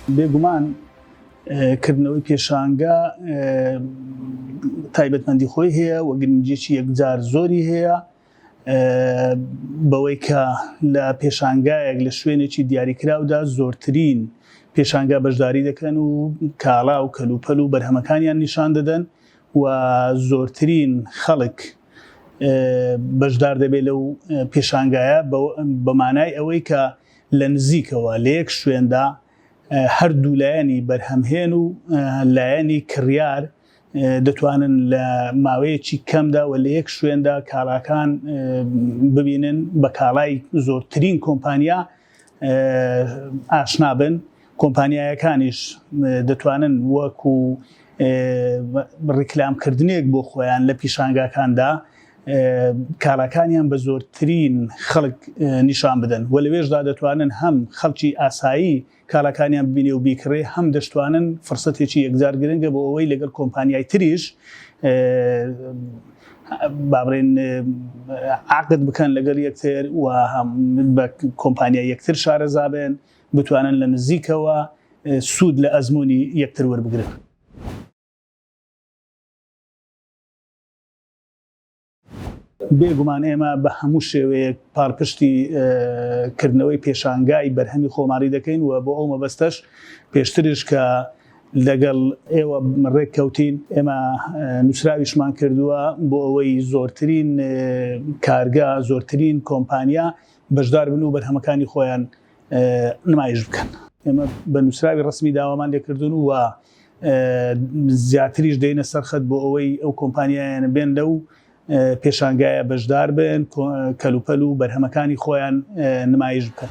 بێگومان کردنەوەی پێشانگا تایبەتمەندی خۆی هەیە و گرنگیەکی یەکجار زۆری هەیە بەوەی کە لە پێشانگایەک لە شوێنێکی دیاریکراودا زۆرترین پێشانگا بەشداری دەکەن و کاڵا و کەلوپەل و بەرهەمەکانیان نیشان دەدەن و زۆرترین خەڵک بەشدار دەبێت لەو پێشانگایە بە مانای ئەوەی کە لە نزیکەوە لە یەک شوێندا هەردوو لایەنی بەرهەمهێن و لایەنی کڕیار دەتوانن لە ماوەیەکی کەمدا و لە یەک شوێندا کاڵاکان ببینن بە کاڵای زۆرترین کۆمپانیا ئاشنا بن کۆمپانیایەکانیش دەتوانن وەکو ڕیکلامکردنێک بۆ خۆیان لە پیشانگاکاندا کاڵاکانیان بە زۆرترین خەڵک نیشان بدەن و لەوێشدا دەتوانن هەم خەڵکی ئاسایی کاڵاکانیان ببینێ و بیکڕێ هەم دەشتوانن فرسەتێکی یەکجار گرنگە بۆ ئەوەی لەگەڵ کۆمپانیای تریش با بڵێن عقد بکەن لەگەڵ یەکتر و هەم بە کۆمپانیای یەکتر شارەزا بن بتوانن لە نزیکەوە سوود لە ئەزمموی یەکتر وەربگرن. بێگومان ئێمە بە هەموو شێوەیەک پاڵپشتی کردنەوەی پێشانگای بەرهەمی خۆماڵی دەکەین و بۆ ئەو مەبەستەش پێشتریش کە لەگەڵ ئێوە ڕێک کەوتین ئێمە نووسراویشمان کردووە بۆ ئەوەی زۆرترین کارگە زۆرترین کۆمپانیا بەشدار بن و بەرهەمەکانی خۆیان نمایش بکەن. ئێمە بە نووسراوی ڕەسمی داوامان لێکردوون و زیاتریش دێنە سەر خەت بۆ ئەوەی ئەو کۆمپانیایانە بێن لەو پێشانگایە بەشدار بن کەلوپەل و بەرهەمەکانی خۆیان نمایش بکەن.